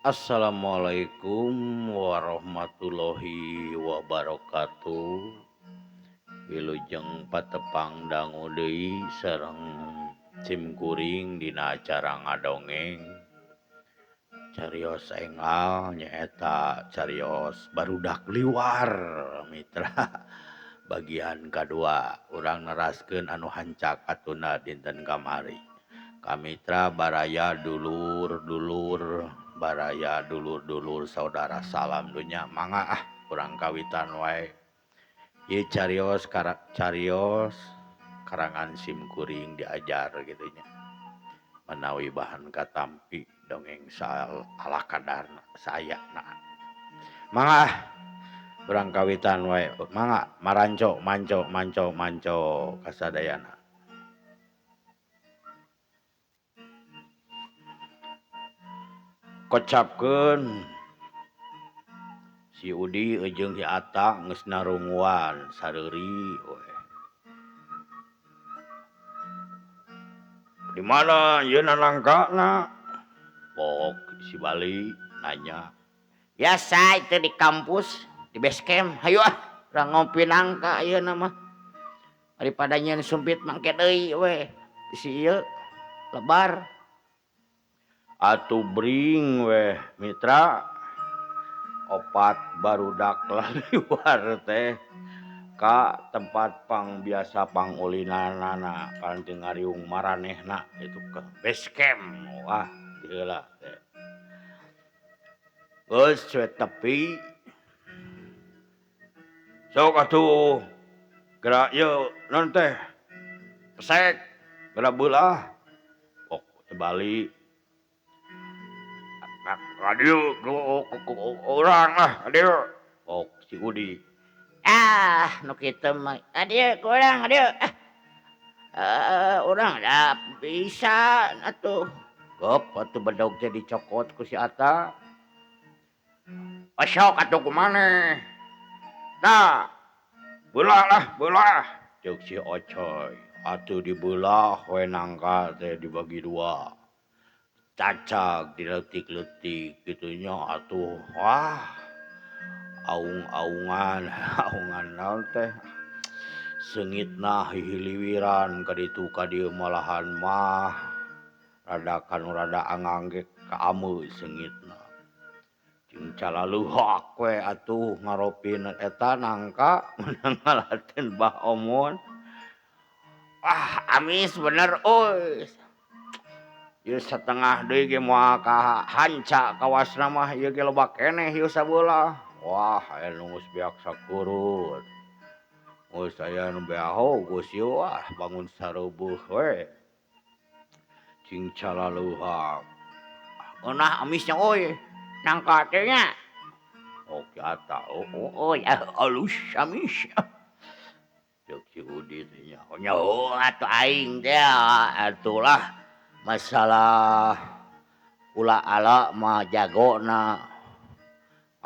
Assalamualaikum warahmatullahi wabarakatuh. Wilujeng patepang dangu deui sareng sim kuring dina acara ngadongeng. Carios enggal nyaeta carios barudak liwar mitra. Bagian kadua urang neraskeun anu hancak atuna dinten kamari. Kamitra baraya dulur-dulur baraya dulur-dulur saudara salam dunya mangga ah urang kawitan wae. Ieu carios carios karangan sim kuring diajar kitu nya. Manawi bahan katampi dongeng saal ala kadarna saayana. Mangga ah urang kawitan wae mangga maranco manco manco manco kasadayana. Kocapkeun si Udi jeung si Ata geus narunguan sareuri we. Di mana ieu nangkana? Pok si Bali nanya. Biasa itu di kampus, di base camp. Hayu ah, urang ngopi nangka ayeuna mah. Daripada nyeun sumpit mangke deui we. Si ieu lebar. Atuh bring weh mitra opat barudak laliwar teh ka tempat pang biasa pangulinanana pan teu ngariung maranehna itu ke base camp. Wah heula teh geus we tepi sok atuh geura ieu naon teh pesek geura beulah pok teh bali. Kadieu urang ah kadieu pok si Udi. Ah nu kitu mah kadieu ku urang kadieu ah urang da bisa atuh. Gop atuh bedog teh dicokot ku si Ata. Osok atuh ku maneh. Tah beulah lah beulah ceuk si Ocoy. Atuh dibeulah we nangka teh dibagi dua. Cacag diletik-letik kitu nya atuh wah aung-aungan aungan naon teh seungitna hihiliwiran ka ditu ka dieu malahan mah rada kanu rada angang ge kaameu seungitna jeung calaleuhak we atuh ngaropin eta nangka meunang ngalateun bah omon. Wah amis bener euy. Ieu satengah deui ge moal ka hanca kawasna mah ieu ge loba keneh ieu sabelah. Wah aya nu geus beak sakurut. Geus aya nu beaho geus ieu wah bangun sareubuh we. Cing calaleuhak. Ngeunah amisnya euy. Nangka teh nya. Oke ata oh alus amis. Ceuk si Udi teh nya. Nya heuh atuh aing teh atulah. Masalah ula ala mah jagona.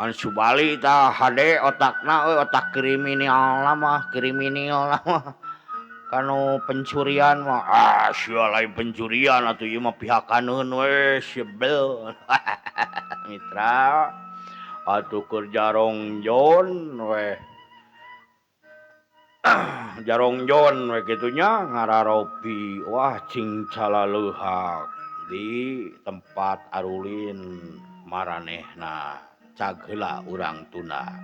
An Subali tah hade otakna euy otak kriminal mah, kriminal mah. Kanu pencurian mah ah sia lain pencurian atuh ieu mah pihakaneun we sebel. Mitra atuh keur jarongjon we. Jarongjon we kitu nya ngararopi wah cing calaleuhak di tempat arulin maranehna cag heula urang tunda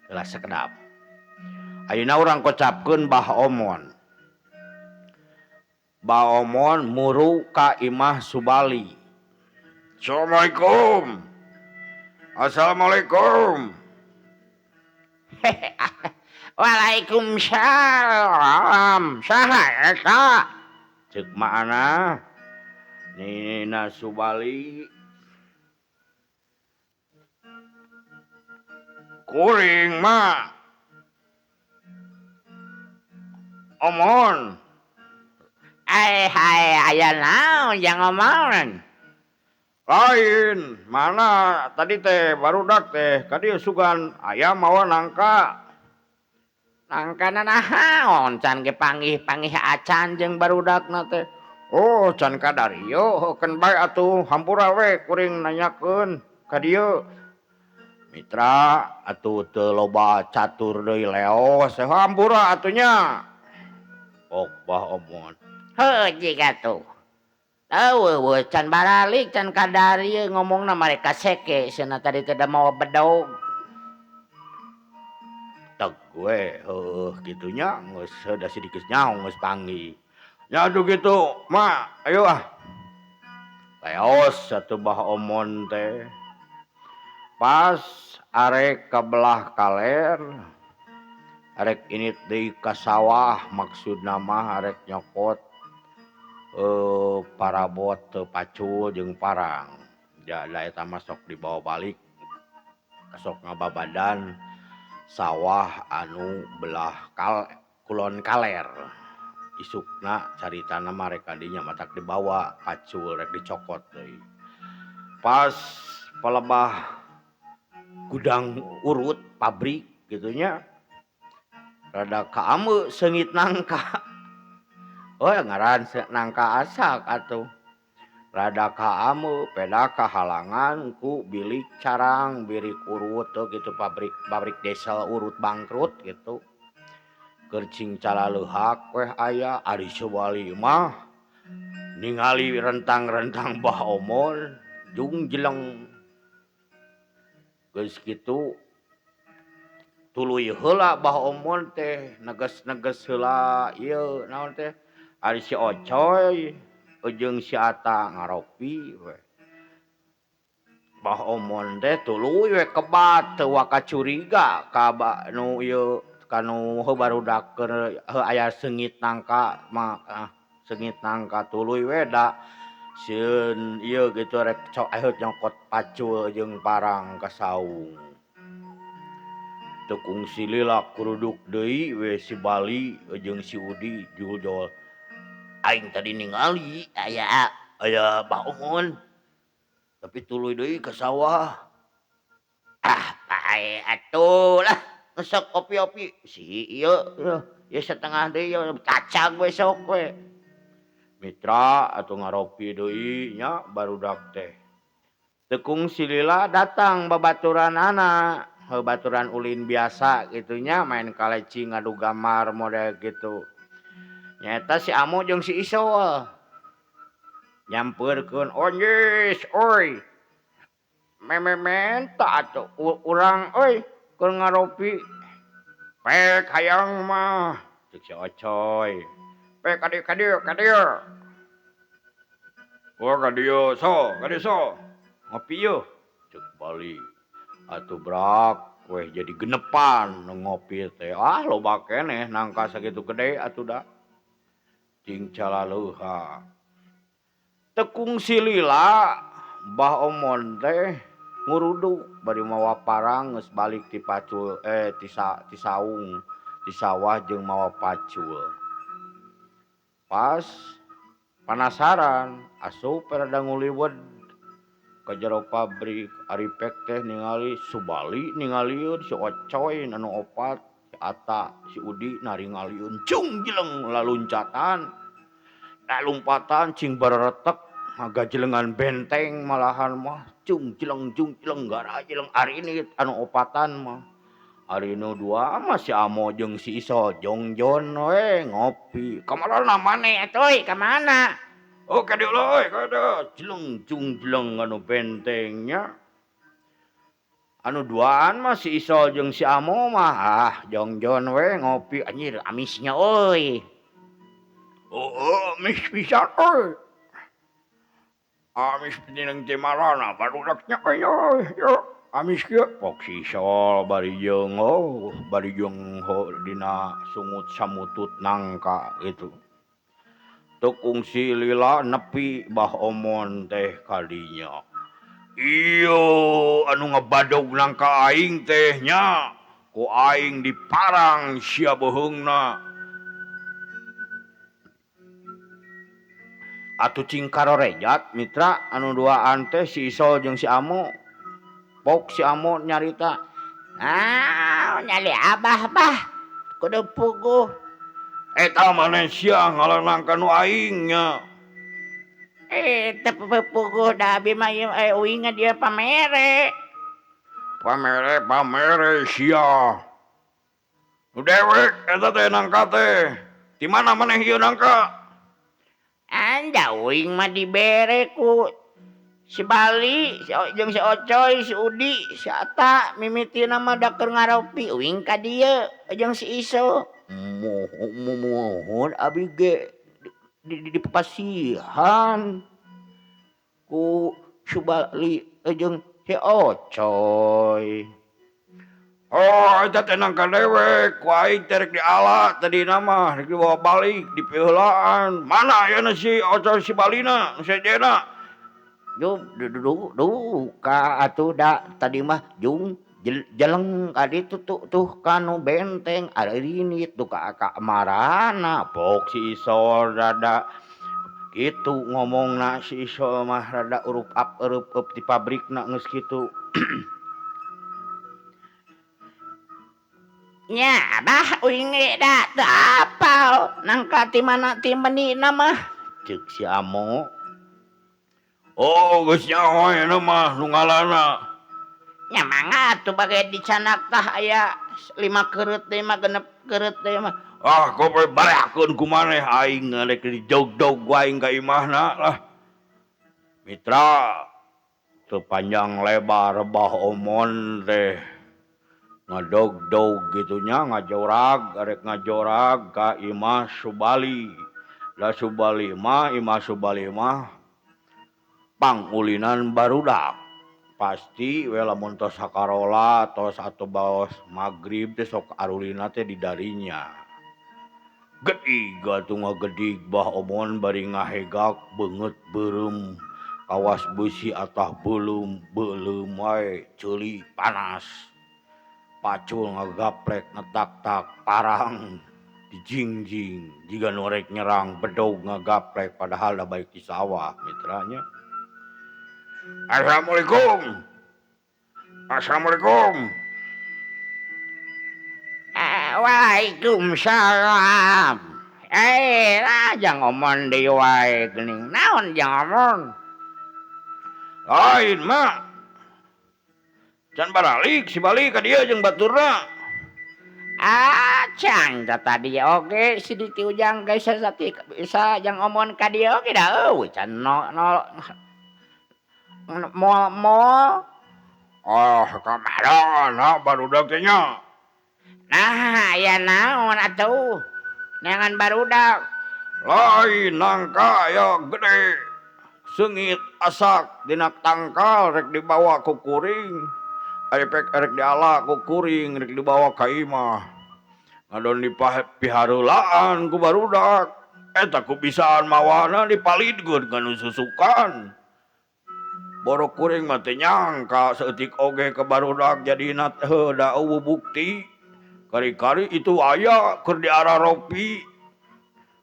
heula sakedap. Ayeuna urang kocapkeun Bah Omon. Bah Omon muru ka imah Subali. Assalamualaikum. Assalamualaikum. Waalaikumsalam. Saha eta? Ceuk maana Nina Subali. Kuring mah Omon. Ai hai aya naon jang omongan? Lain, mana tadi teh barudak teh ka dieu sugan aya mawa nangka. Nangkana naon can ge panggih-panggih acan jeung barudakna teh. Oh, can ka darieu heukeun bae atuh hampura we kuring nanyakeun. Ka dieu. Mitra atuh teu loba catur deui leos hampura atuh nya. Ok Bah Omon. Heuh jiga tuh. Eueuh can baralik can kadarieu ngomongna mereka seke cenah tadi teh da mawa bedog. Teg we heueuh kitu nya geus da sidik geus nyaho geus panggih. Nya atuh kitu ma ayo ah. Leos atuh Bah Omon teh. Pas arek ka belah kaler arek init deui ka sawah maksudna mah arek nyokot parabot teu pacul jeung parang. Da eta mah sok dibawa balik sok ngababadan sawah anu belah kulon kaler. Isukna caritana mah rek ka dinya matak dibawa pacul rek dicokot deui. Pas palebah gudang urut pabrik kitu nya rada kaameu seungit nangka. Oh ngaran nangka asak atuh. Rada kaameu peda kahalangan ku bilik carang birik urut teu kitu pabrik diesel urut bangkrut kitu. Keur cing calaleuhak weh aya ari Subali mah ningali rentang-rentang Bah Omon jung jeleng. Geus kitu tuluy heula Bah Omon teh neges-neges heula ieu naon teh ari si Ocoy jeung si Ata ngaropi we. Bah Omon teh tuluy we kebat teu waka curiga ka nu ieu kanu heuh barudak keur aya seungit nangka mah seungit nangka tuluy we da sieun ieu kitu rek nyokot pacul jeung parang ka saung. Teu kungsi lila kuruduk deui we si Bali jeung si Udi juljol. Aing tadi ningali aya Bah Omon tapi tuluy deui ka sawah. Ah pae atuh lah sok kopi-opi si ieu ieu setengah deui cacag we sok we. Mitra atuh ngaropi deui nya barudak teh. Teu kungsi lila datang babaturanana, babaturan ulin biasa kitu nya main kaleci ngadu gambar model kitu. Nyaeta si Amo jeung si Isol. Nyampeurkeun onjis euy. Memementa atuh urang euy keur ngaropi. Pek hayang mah ceuk si Ocoy. Pek ka dieu ka dieu ka dieu. Oh ka dieu so, ka dieu so. Ngopi yeuh ceuk Bali. Atuh brak weh jadi genepan ngopi teh. Ah loba keneh nangka sakitu gede atuh da. Cing calaleuha. Teu kungsi lila Bah Omon teh nguruduk bari mawa parang geus balik ti pacul ti saung ti sawah jeung mawa pacul. Pas panasaran asup rada nguliwed ka jero pabrik ari pek teh ningali Subali ningalieun si Ocoy anu opat si Ata si Udi naringalieun cung jeleng laluncatan lalumpatan cing bareretek ngagajelengan benteng malahan mah cung jeleng garajeleng ari ini anu opatan mah ari nu dua mah si Amo jeung si Isol jongjon we ngopi kamarana maneh atuh ka mana? Oh ka dieu euy ka dieu jeleng cung jeleng anu bentengnya anu duaan mah si Isol jeung si Amo mah ah jongjon we ngopi anjir amisnya euy. Oh amis pisan euy. Amis pinang cimarana barudaknya euy yo amis kieu pok si Isol bari jeung oh bari jeung dina sungut samutut nangka gitu. Teu kungsi lila nepi Bah Omon teh kadinya. Iyo anu ngebadog nangka aing teh nya ku aing diparang sia beuheungna. Atuh cing karorejat mitra anu duaan teh si Isol jeung si Amo. Pok si Amo nyarita, "Ah, nyali abah bah kudu puguh." Eta maneh sia ngalanang ka nu aing nya. Teu puguh da abi mah ieu uing dia pamere. Pamere pamere sia. Nu dewek eta teh nangka teh. Di mana maneh ieu nangka? Anda uing mah dibere ku si Bali, si jeung si Ocoy, si Udi, si Ata, mimitina mah da keur ngaropi uing ka dieu jeung si Iso. Muhun abi ge di papasihan ku si Bali jeung si Ocoy. Oh, eta teh nangka dewek, ku aing teh rek diala tadina mah, rek dibawa balik dipiheulaan. Mana ayeuna si Ocoy si Balina, nu sejena? Duh, duka atuh da tadi mah jung jeleng ka ditu tuh kanu benteng arinit duka ka marana pok si Isol rada kitu ngomongna si Isol mah rada urup up eurup up di pabrikna geus kitu. Nya abah uing ge da teu apal nangka ti mana ti menina mah ceuk si Amo. Oh geus nyaho ayeuna mah nu ngalana. Nya mangga atuh bage dicanak tah aya 5 keureut deui mah 6 keureut deui mah. Ah kowe barakeun ku maneh aing rek dijogdog aing ka imahna lah. Mitra teu panjang lebar bah omon teh ngadogdog gitu nya ngajorag arek ngajorag ka imah Subali. Da Subali mah imah Subali mah pangulinan barudak. Pasti we lamun tos sakarola tos atau baos magrib teh sok arulina teh di darinya. Gedig atuh ngagedig bah omon bari ngahegak beungeut beureum kawas beusi atah beuleum beuleum wae ceuli panas. Pacul ngagaplek ngetak-tak parang dijingjing jiga nu rek nyerang bedog ngagaplek padahal da baik di sawah mitranya. Assalamualaikum. Assalamualaikum. Waalaikumsalam. Lah jang omon deui wae geuning. Naon jang omon? Lain mak. Can baralik si Bali ka dieu jeung baturna. Ah, can da tadi oge si Diti Ujang geus sasati bisa jang omon ka dieu oge da eueuh can no mo mo. Ah, kamarana barudak teh nya. Nah, aya naon atuh? Neangan barudak. Lain nangka aya gede. Seungit asak dina tangkal rek dibawa ku kuring. Ari pek rek diala ku kuring rek dibawa ka imah. Ngadon dipihareulaan ku barudak. Eta ku bisaan mawana dipalidkeun ka nu susukan. Borok kuring mah teu nyangka saeutik oge ka barudak jadina heuh da eueuh bukti. Kari-kari itu aya keur diararopi.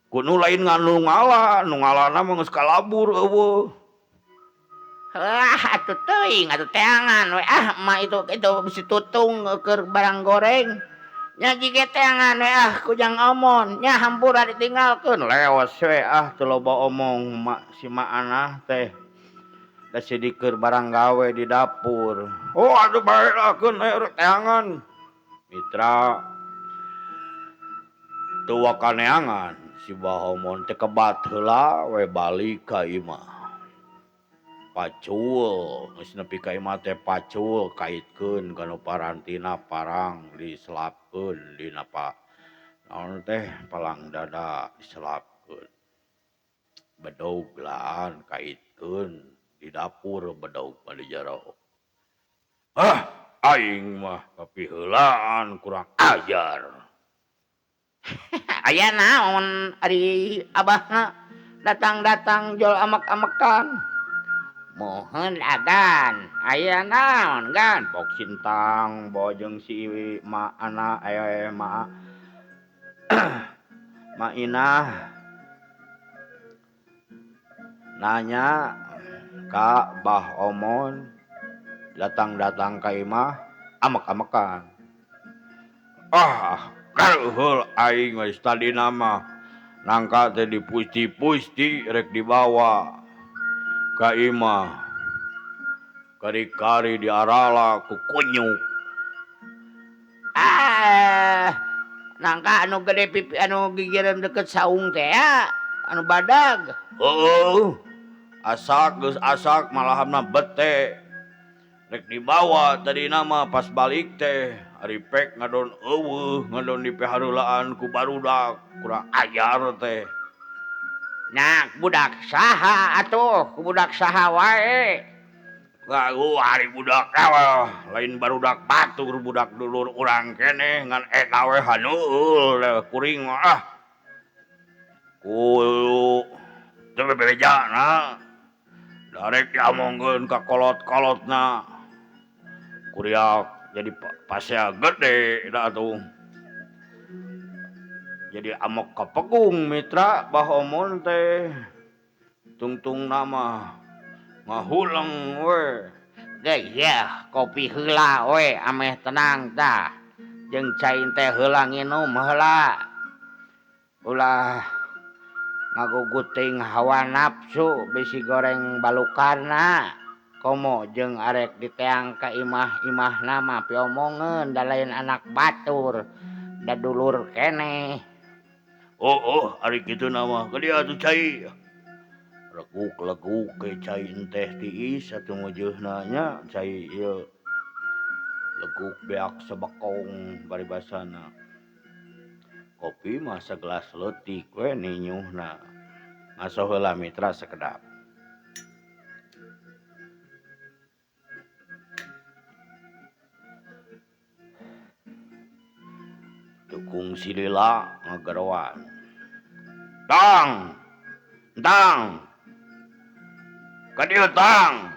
Ku nu lain nganu ngala, nu ngalana mah geus kalabur eueuh. Heuh atuh teuing atuh teangan we ah mah itu bisi tutung keur barang goreng. Nya jige teangan we ah ku jang omon, nya hampura ditinggalkeun leos we ah teu loba omong mak si Maanah teh. Da sidikeun barang gawe di dapur. Oh aduh bae lakeun rek teangan. Mitra teu wakaneangan si Bahomon teh kebat heula we balik ka imah. Pacul geus nepi ka imah teh pacul kaitkeun kana parantina parang diselapkeun dina pa naon teh palang dada diselapkeun. Bedog laan kaitkeun di dapur bedog mah di jero. Ah aing mah kapiheulaan kurang ajar. Aya naon ari abahna datang-datang jol amek-amekan. Mohon agan, aya naon gan? Pok sintang bawa jeung si ma ana ma ma Inah nanya ka Bah Omon datang-datang ka imah amek-amekan. Ah, karuhul aing geus tadina mah nangka teh dipusti-pusti rek dibawa. Ka imah kari-kari diarala ku kunyuk. Ah, nangka anu gede pipi anu gigireun deket saung teh ya, anu badag. Heeh. Asak geus asak malahan bete. Rek dibawa tadi nama pas balik teh ari pek ngadon eueuh ngadon dipihareulaan ku barudak kurang ajar teh. Nah, budak saha atuh, ku budak saha wae. Lagu ari budak we lain barudak batur budak dulur urang keneh ngan eta we haneul kuring mah ah. Ku teu bebejana. Darek diamongkeun ka kolot-kolotna. Kuriak jadi pasea gede da atuh. Jadi amok kapegung mitra Bah Omon teh. Tungtung nama ngahuleng we. Deh ya, kopi heula we ameh tenang tah. Jeung cai teh heula nginum heula. Ulah ngaguguting hawa nafsu bisi goreng balukarna. Komo jeung arek diteang ka imah-imahna mah piomongeun da lain anak batur da dulur keneh. Oh, ari kitu mah ka dieu atuh cai. Leguk-leguk ke cai teh tiis atuh ngeujeuna nya cai ieu. Leguk beak sebekong paribasana. Kopi mah sagelas leutik we ninyuhna. Ngaso heula mitra sakedap. Tukung silila ngageroan. Tang! Tang! Ka dieu tang!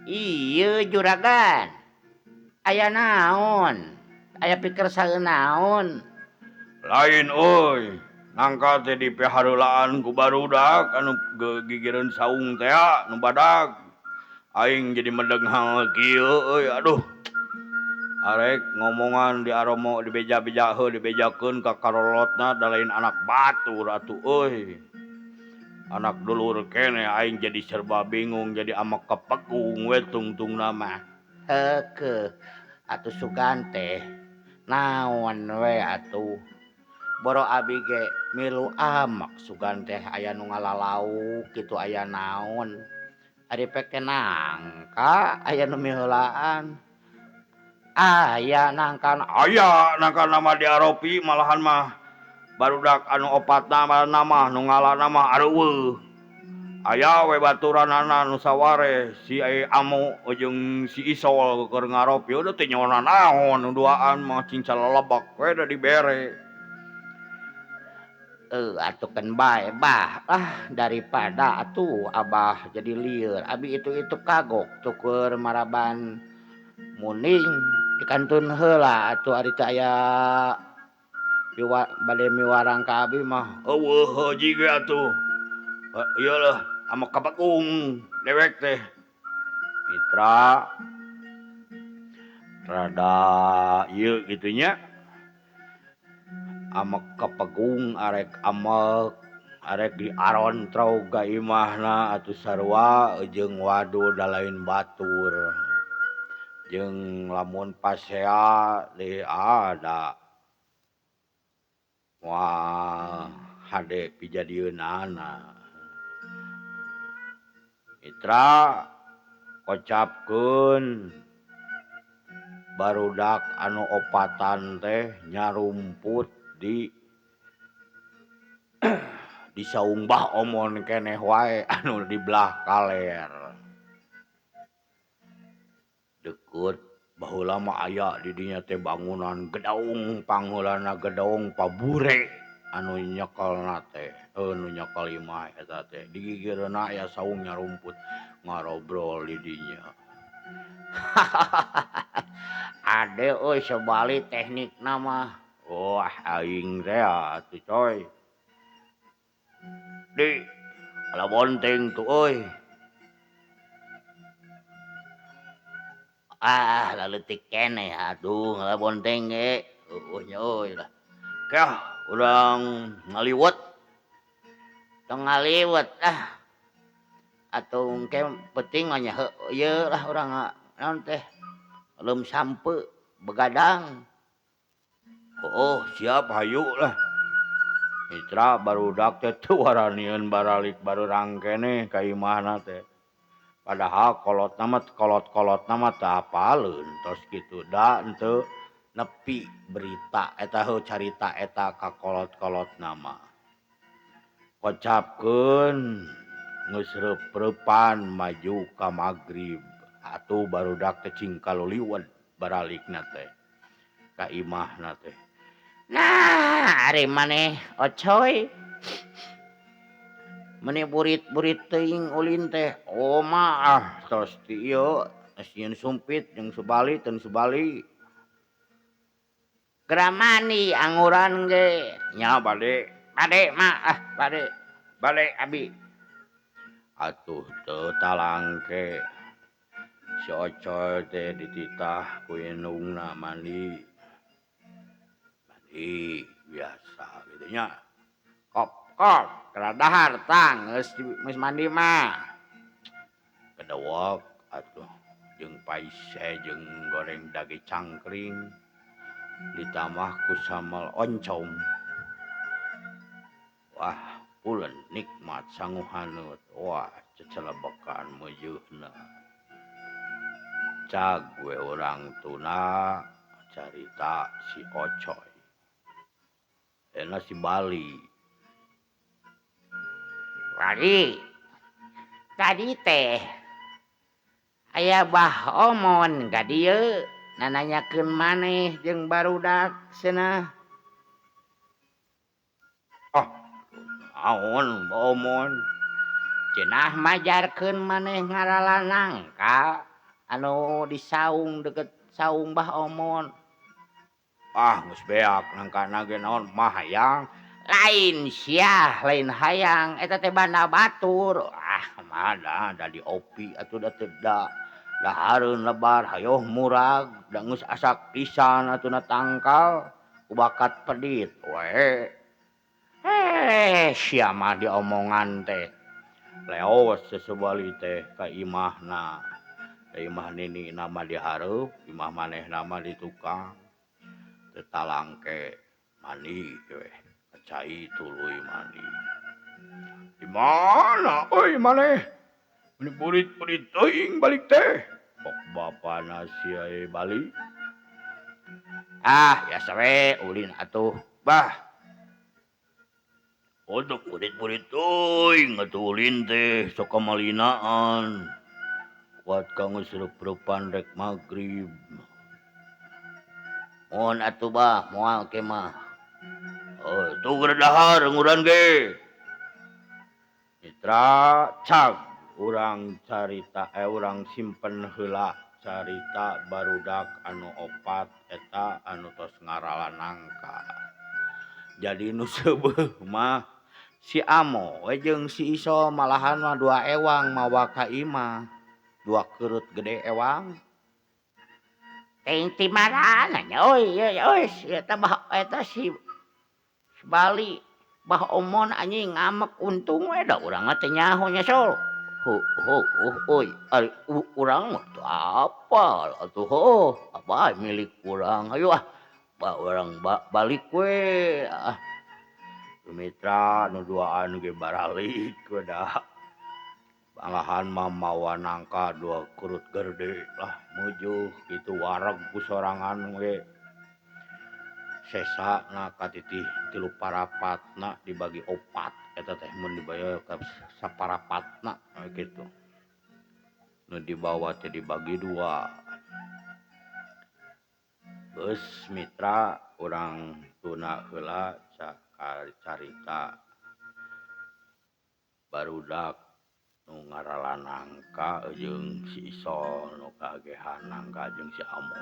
Ieu juragan. Aya naon? Aya pikir saeun naon? Lain euy. Nangka teh dipihareulaan ku barudak anu gigireun saung teh nu badag. Aing jadi medenghal kieu euy aduh. Arek ngomongan di aromo dibeja-beja heuh dibejakeun ka karolotna da lain anak batur atuh euy. Anak dulur keneh aing jadi serba bingung jadi amak kepegung we tungtungna mah. Heukeut atuh sugan teh naon we atuh. Boro abi ge milu amak sugan teh aya nu ngalalauk kitu aya naon. Ari pek teh nangka aya nu miheulaan. Aya nangkan aya nangkan nama diaropi malahan mah barudak anu opat nama nu ngalana mah areueuh. Aya we baturanana nu saware si Amu jeung si Isol keur ngaropi udah teh nyaona naon nu duaan mah cing calalebak we da dibere. Atuh keun bae bah ah daripada atuh abah jadi lieur abi itu-itu kagok tukur maraban muning dikantun heula atuh ari teh aya bade miwarang ka abi mah. Eueuh heuji ge atuh. Ieu lah amak kapegung dewek teh. Mitra rada ieu kitu nya. Amak kapegung arek amek arek diarontrog ka imahna atuh sarua jeung wadu da lain batur. Jeung lamun pasea deui ada. Wah, hade pijadieunana. Mitra kocapkeun barudak anu opatan teh nyarumput di di saung Bah Omon keneh wae anu di belah kaler. Deukeut baheula mah aya di dinya teh bangunan gedaung pangheulana gedaung pabure anu nyekelna teh nu nyekel imah eta teh digigireunna aya saung nyarumput ngarobrol di dinya. Ade euy sabali teknikna mah. Wah aing teh atuh coy. Di ala bonteng tuh euy. Ah laleutik keneh atuh ngala bonteng ge. Eueuh nya euy lah. Kah urang ngaliwet. Tong ngaliwet ah. Atau engke penting mah nya ieu lah urang naon teh leum sampe begadang. Oh siap hayu lah. Mitra barudak teh teu waranieun baralik barurang keneh ka imahna teh. Padahal kolotna mah kolot-kolotna mah teu apaleun tos kitu da henteu nepi berita eta heuh carita eta ka kolot-kolotna mah. Kocapkeun geus reup-reupan maju ka magrib atuh barudak teh cing kaloliwet baralikna teh ka imahna teh. Nah, ari maneh Ocoy meni burit-burit teuing ulin teh. Oh mah ah tos ti ieu geus nyieun sumpit jeung Subali teu Subali. Geura mandi anguran ge. Nya bade. Bade mah ah bade. Bade abi. Atuh teu talangke. Si Ocoy teh dititah ku indungna mandi. Mandi biasa kitu nya. Kop kop geura dahar tang geus mandi mah. Kedewek atuh jeung paise jeung goreng daging cangkring ditambah ku sambal oncom. Wah, pulen nikmat sangu haneut. Wah, cecelebekan meujeuna. Cag we urang tuna carita si Ocoy. Enak si Bali. Bali. Tadi teh aya Bah Omon ka dieu nananyakeun maneh jeung barudak cenah. Ah, naon Bah Omon? Cenah majarkeun maneh ngarala nangka anu di saung deket saung Bah Omon. Ah, geus beak nangkana ge naon mah hayang. Lain sia, lain hayang eta teh banda batur. Ah, mah da di opi atuh da teu da. Dahareun lebar hayoh murag da geus asak pisan atuh na tangkal ku bakat pedit we. Sia mah diomongan teh. Leos sesebali teh ka imahna. Ka imah ninina mah dihareup, imah manehna mah di tukang. Teu talangke mandi we. Cai tuluy mandi. Di mana euy maneh? Meni burit-burit teuing balik teh. Pok bapana sia balik. Ah, biasa we ulin atuh. Bah. Untuk burit-burit teuing atuh ulin teh sok kamalinaan. Kuat ka geus reup-reupan rek magrib. Mun atuh bah moal ke mah. Oh, tuh geura dahar nguran ge. Mitra cag urang carita urang simpen heula carita barudak anu opat eta anu tos ngarala nangka. Jadi nu seubeuh mah si Amo we jeung si Iso malahan mah dua ewang mawa ka imah. Dua keurut gede ewang. Teuing ti marana nya euy euy eta bah eta si Bali Bah Omon anjing ngamek untung we da urang mah teu nyaho nya Sol. Hu euy ari urang mah teu apal atuh heuh apa milik urang hayu ah ba urang balik we ah. Mitra nu duaan ge baralik we da. Malahan mah mawa nangka dua kurut gede lah meujuh kitu wareg ku sorangan we. Sesa na katitih tilu parapatna dibagi opat eta teh mun dibayar ka saparapatna kitu. Nu dibawa teh dibagi dua. Geus mitra urang tuna heula carita barudak nu ngarala nangka jeung si Isol nu kagehan nangka jeung si Amo.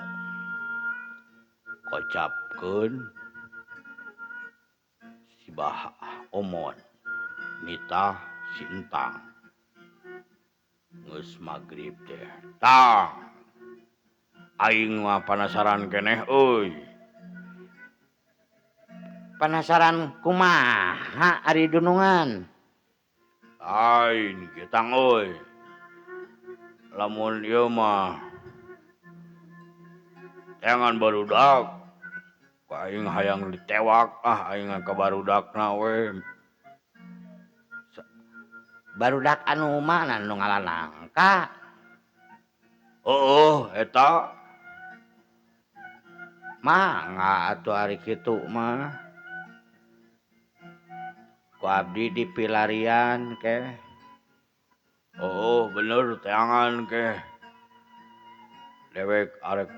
Kocapkeun si Bah Omon nitah si Entang. Geus magrib teh. Tah. Aing mah panasaran keneh euy. Panasaran kumaha ari dunungan? Lain kieu tang euy. Lamun ieu mah jangan barudak. Aing hayang ditewak ah aing ka barudakna we. Barudak anu mana nu ngalanangka? Heueuh eta. Mangga atuh ari kitu mah. Ku abdi dipilarian ke. Oh bener teangan ke. Dewek arek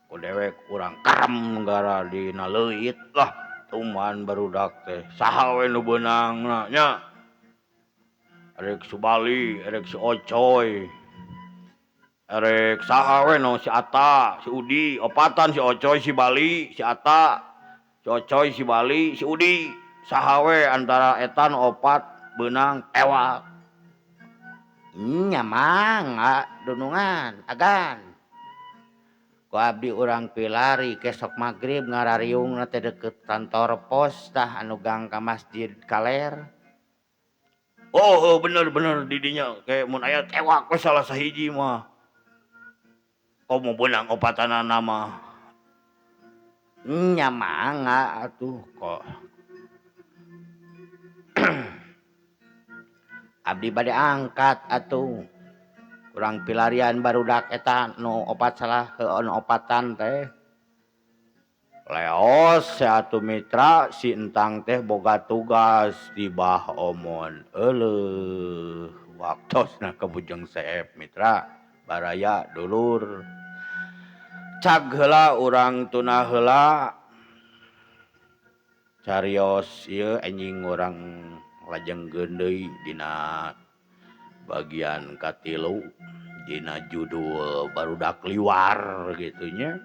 ku dewek urang karem gara dina leuit lah tuman barudak teh saha we nu beunangna nya. Arek si Bali, arek si Ocoy. Arek saha we nu si Ata, si Udi, opatan si Ocoy, si Bali, si Ata, si Ocoy, si Bali, si Udi. Saha we antara eta nu opat beunang tewak. Nya mangga dunungan agan. Ku abdi urang pilari kesok magrib ngarariungna teh deukeut kantor pos tah anu gang ka masjid kaler. Oh, bener bener didinya ke mun aya tewak we salah sahiji mah. Komo beunang opatanana mah. Nya mangga atuh kok. Abdi bade angkat atuh. Urang pilarian barudak eta nu opat salah heueuh nu opatan teh. Leos atuh mitra si entang teh boga tugas di Bah Omon. Euleuh waktosna ka Bujeng Seep mitra baraya dulur. Cag heula urang tuna heula. Carios ieu anjing urang lajengkeun deui dina bagian katilu dina judul Barudak Liwar gitu nya.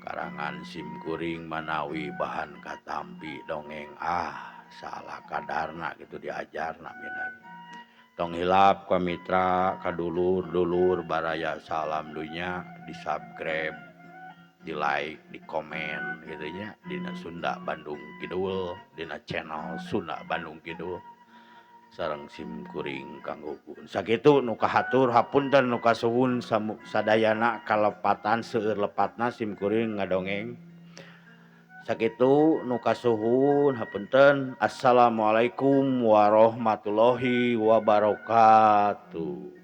Karangan simkuring manawi bahan katampi dongeng ah salah kadarna gitu diajarna minawi. Tong hilap ka mitra ka dulur-dulur baraya salam dunya di subscribe, di like, di komen gitu nya dina Sunda Bandung Kidul, dina channel Sunda Bandung Kidul. Sareng simkuring Kang Gugun. Sakitu nu kahatur hapunten nu kasuhun sadayana kalepatan seueur lepatna simkuring ngadongeng. Sakitu nu kasuhun hapunten. Assalamualaikum warahmatullahi wabarakatuh.